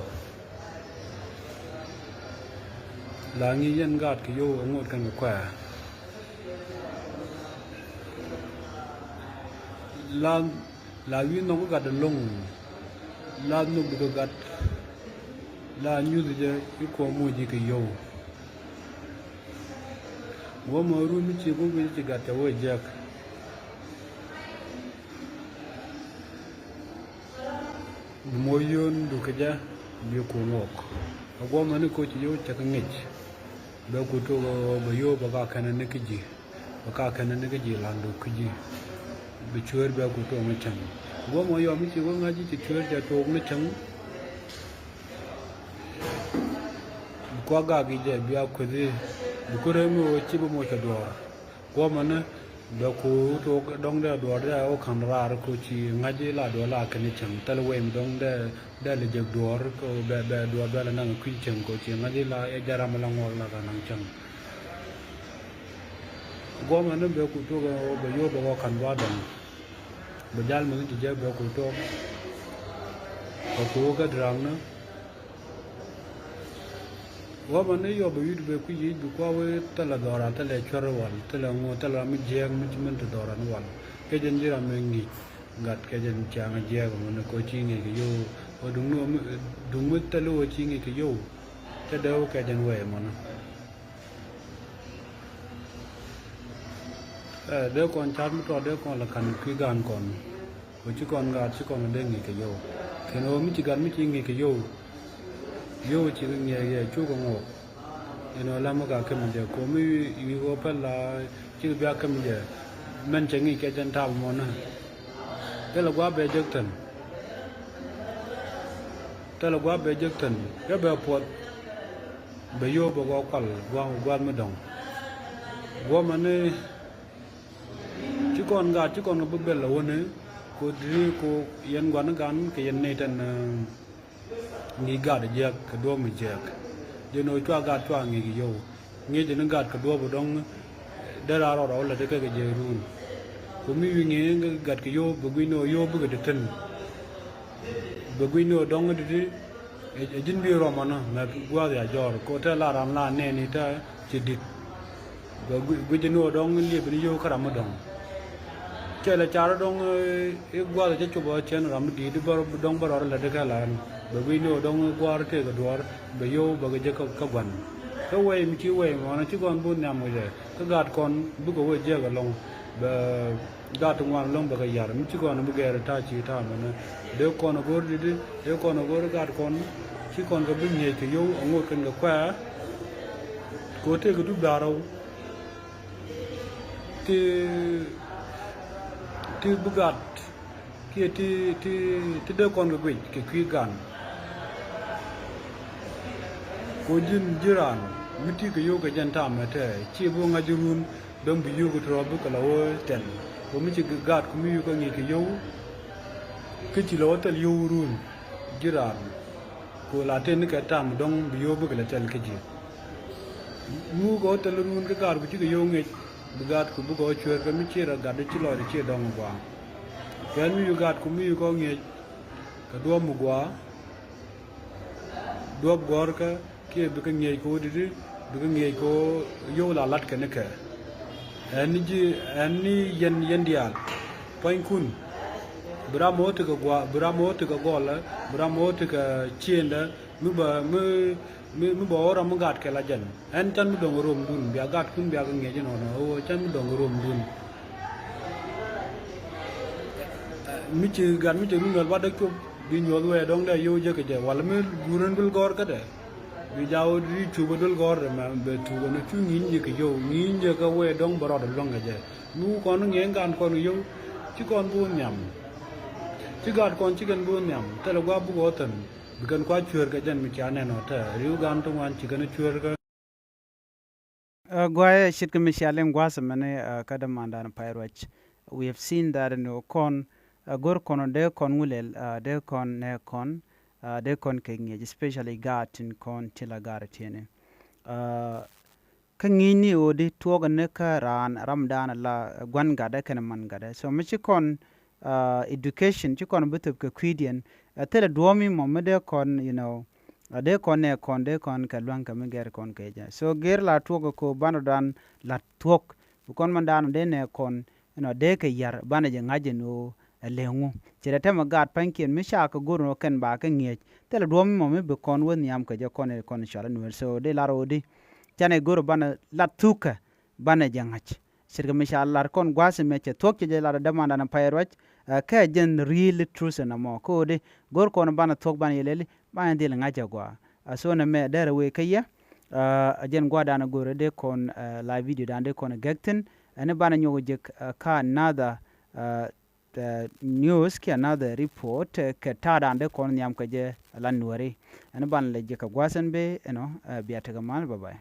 la ŋi̱i̱c yɛn gaat kɛ yio̱w ɛ ŋot kɛn kɛ kuɛ̈ɛ̈. La la wi̱i̱ nhɔk gat ɛlɔ̱ŋ. La nhök kɛ gat la nyuth jɛ i̱ kuɔ̱m moc ji̱ kɛ yio̱w. Wä mɔ run mi ci go̱o̱k wi̱c ci gat cɛ wä jiäk. Moc yio̱o̱n duk kɛ jɛ bi ku ŋuɔk. A guɔmɛ ni koci yio̱w cɛ kɛ ŋic. Bɛ ku tok bɛ yio̱w bɛ ka kɛnɛ ni kä ji̱. Bɛ ka kɛnɛ ni kä ji̱ lan duk kä ji̱. Bi cueer bɛ ku tok ni cäŋ. Guɔmɛ yɔm i̱ ci wä ŋa̱c i̱ ci cueer cɛ tok ni cäŋ. Bi kua gak i̱ jɛ bia kuethi. Bi ku rem i̱ wä ci bi moc kɛ duɔɔr. Guɔmɛ ni bɛ ku tok dɔŋ dee duɔɔr dee wä ka̱n raar ku ci ŋa̱c i̱ la duɔɔr la kɛn i̱ cäŋ. Thil wem dɔŋ dee dee lɛ jek duɔɔr kɛ bɛ, bɛ duɔɔr bɛ lɛ naŋ kui̱ cäŋ kɛ ci ŋa̱c i̱ la ɛ jɛ ram la ŋuɔk la ka naŋ cäŋ. Guɔmɛ ni bɛ ku tok bɛ yio̱w bɛ kɔ ka̱n ba dɔŋ. Bɛ jal mi ni ti jɛ bɛ ku tok. Bɛ ku kɛ diraŋ ni. Guɔmɛ ni yɔp bɛ yut bɛ kui̱ yic bi kua wee thilɛ dhɔra thilɛ cuɛr wal thilɛ ŋuɔ thilɛ ram mi jiɛɛk mi ci min ti dhɔra ni wal. Kɛ jɛn ji̱ ram mi ŋi̱i̱c gat kɛ jɛn ciaŋ jiɛɛk mɛ ni kɔ ci ŋi̱i̱c kɛ yio̱w. Wä duŋ ni wä mi, duŋ mi thil wä ci ŋi̱i̱c kɛ yio̱w. Cä dee wä kɛ jɛn wee mɔnä. Ɛ dee kɔn car mi tɔt dee kɔn la ka̱n kui̱ gaan kɔn. Kɛ ci kɔn gaat ci kɔn dee ŋi̱i̱c kɛ yio̱w. Kɛn ɣöö mi ci gat mi ci ŋi̱i̱c kɛ yio̱w. Yio̱w ci kɛ ŋi̱eec yɛ cuk kɛ ŋo̱o̱k. Inɔ lam mi ka kem jɛ kɔ mi wi̱i̱ ɣöö pɛl la ci kɛ bia kem jɛ. Mɛn cɛ ŋi̱i̱c kɛ jɛn tap mɔnä. Thilɛ gua̱a̱p bɛ jek thi̱n. Thilɛ gua̱a̱p bɛ jek thi̱n kɛ bɛ puɔth. Bɛ yio̱w bɛ gɔɔ kual gua̱a̱p, gua̱a̱p mi dɔ̱ŋ. Guɔmɛ ni ci kɔn gaat ci kɔn kɛ bi bɛl a wäni. Ko diri ko yɛn gua̱n gan kɛ yɛn ni tɛn, eh, ŋi̱i̱c gaat jiɛk kɛ duɔ̱ɔ̱p mi jiɛk. Jɛn ɣöö cua gaat cua ŋi̱i̱c kɛ yio̱w. Ŋi̱i̱c ni gat kɛ duɔ̱ɔ̱p dɔ̱ŋ dee raar rɔɔd rɔw lät kɛ kɛ jɛ ruun. Ku mi wi̱i̱ ŋi̱i̱c gat kɛ yio̱w bɛ gui̱n ni ɣöö yio̱w bikɛ te thi̱n. Bɛ gui̱n ni ɣöö dɔ̱ŋ ti̱ti̱ ɛ ji̱n bi rɔmɔnä mɛ gua̱a̱th ya jɔɔr kɛ ɣöö te la ram la nɛɛni te ci di̱t. Bɛ gui̱c ni ɣöö dɔ̱ŋ liep ni yio̱w kä ram mi dɔ̱ŋ. Cɛ lɛ car dɔ̱ŋ i̱ gua̱a̱th cä cop ɔ cɛn ram mi di̱i̱t i̱ bä dɔ̱ŋ bä rɔɔd lät kɛ la ɛn. Bɛ gui̱n ni ɣöö dɔ̱ŋ gua̱a̱r tëëk kɛ duɔ̱ɔ̱r bɛ yio̱w bɛ kɛ jek kä gua̱n. Kä wɛy mi ci wɛy mɔnä ci gɔn bi nhiam kɛ jɛ kä gat kɔn bikɛ wee jiɛk ɛlɔ̱ŋ. Bɛ gat ti ŋuan ɛlɔ̱ŋ bɛ kɛ yar mi ci gɔn bi gɛɛr ta̱a̱ ci ta̱a̱ mɛnɛ. Dee kɔn ɛ go̱r di̱t i̱ dee kɔn ɛ go̱r i̱ gat kɔn ci kɔn kɛ bi ŋi̱eec kɛ yio̱w ɛ ŋot kɛn kɛ kuɛ̈ɛ̈. Kɛ ɣöö tëëk kɛ dup da̱rɛw ti, ti bi gat kiɛ ti, ti, ti dee kɔn kɛ guic kɛ kui̱ gan. Ko ji̱n ji̱ raan mi ti kɛ yio̱w kɛ jɛn tamɛ tɛ ci bi ŋa̱c run dɔ̱ŋ bi yio̱w kɛ tɔ̱rɔ̱ bikɛ la wä thɛl. Ko mi ci gaat ko mi yio̱w kɛ ŋi̱i̱c kɛ yio̱w kä ci la wä thɛl yio̱w run ji̱ raan. Ko la tëë ni kɛ tam dɔ̱ŋ bi yio̱w bikɛ la thɛl kä ji̱. Ŋu kɛ wä thɛl run kä gaat ku cikɛ yio̱w ŋi̱i̱c bi gaat ku bikɛ wä cueer kɛ mi ci rɔ gat di ci lɔc di ci dɔ̱ŋ gua̱a̱. Kɛn mi yio̱w gaat ku mi yio̱w kɛ wä ŋi̱i̱c kɛ duɔ̱ɔ̱p mi gua̱a̱. Duɔ̱ɔ̱p gɔ̱rkä kiɛ bikɛ ŋi̱eec kɛ wä di̱ti bikɛ ŋi̱eec kɛ wä yio̱w la la̱t kɛn kɛ. Ɛn ni ji̱ ɛn ni yɛn yɛn diaal pua̱nykun. Bi ram mɔ tekɛ gua̱a̱ bi ram mɔ tekɛ gɔlä bi ram mɔ tekɛ ciëndä mi bä mi mi mi bä wä ram mi gat kɛ la jɛn. Ɛn can mi dɔ̱ŋ romdun bia gatkun bia kɛ ŋi̱eec inɔnɔ ɣöö can mi dɔ̱ŋ romdun. Mi ci gat mi ci run wäl ba däk cop bi nyuɔth wee dɔ̱ŋ dee yio̱w jek kɛ jɛ wal mi guur in bil gɔ̱r kädɛ. Bi jaw di cup a duel gɔ̱r mɛ bɛ thuk ɛn cu ŋi̱i̱ny jɛ kɛ yio̱w ŋi̱i̱ny jɛ kɛ wee dɔ̱ŋ bɛ rɔɔd luäŋ kɛ jɛ. Mi wuk kɔn ŋi̱eeny gan kɔn yio̱w ci kɔn bi wä nhiam. Ci gat kɔn ci kɛn bi wä nhiam thilɛ gua̱a̱p buk ɣɔ̱ thi̱n. Bi kɛn kua cueer kɛ jɛn mi cia nɛn ɔ tɛ ri̱w gan ti ŋuan ci kɛn cueer kɛ. Ɛ guayɛ ce̱tkɛ mi cia liŋ gua̱a̱th mɛni kä dämandan pay ruac. We have seen that ni kɔn ɛ go̱r kɔn dee kɔn ŋulɛl dee kɔn nɛ kɔn dee kɔn kɛ ŋi̱eec especially gaat tin kɔn ti la gaat tieni. Kä ŋi̱i̱cni ɣöö di tuɔɔk ni kä raan ramdan la gua̱n gatdɛ kɛnɛ man gatdɛ so mi ci kɔn education ci kɔn bi thöp kɛ kui̱diɛn. Ɛ thilɛ duɔ̱ɔ̱mi mɔ mi dee kɔn you know. Ɛ dee kɔn nɛ kɔn dee kɔn kɛ luäŋ kɛ mi gɛr kɔn kɛ jɛ so gɛr la tuɔk kɛ ko̱ banɔdan la tuɔk. Bi kɔn mandan dee nɛ kɔn you know dee kɛ yar banɛ jɛ ŋa̱c jɛ ni ɣöö ɛ leŋu. Ci rɛ tɛmɛ gaat pa̱nykiɛn mi ca kɛ go̱r ni ɣöö kɛn ba kɛ ŋi̱eec thilɛ duɔ̱ɔ̱mi mɔ mi bi kɔn wä nhiam kɛ jɛ kɔn ɛ kɔn cual ɛ nuɛl so dee lar ɣöö di. Canɛ go̱r banɛ la thukä banɛ jɛ ŋa̱c. Ce̱tkɛ mi ca lar kɔn gua̱a̱th ɛmɛ cɛ thuɔ̱k cɛ jɛ lar dämandan pay ruac. Kɛ jɛn ri̱i̱l truth ɛn ɛmɔ kä ɣöö di go̱r kɔn banɛ thuɔ̱k banɛ yɛ lɛli banɛ dhil ŋa̱c ɛ gɔaa. Ɛ so nɛmɛ dɛrɛ wee kä yɛ. Ɛ jɛn gua̱a̱thdan go̱r dee kɔn, live video dan dee kɔn gɛk thi̱n. Ɛn banɛ nyuɔk jek kä another news kiɛ another report kɛ ta̱a̱dan dee kɔn nhiam kɛ jɛ la Nuääri. Ɛn banɛ lɛ jek kɛ gua̱a̱th ɛn bee ɛnɔ. Bia tekɛ mal, bye bye.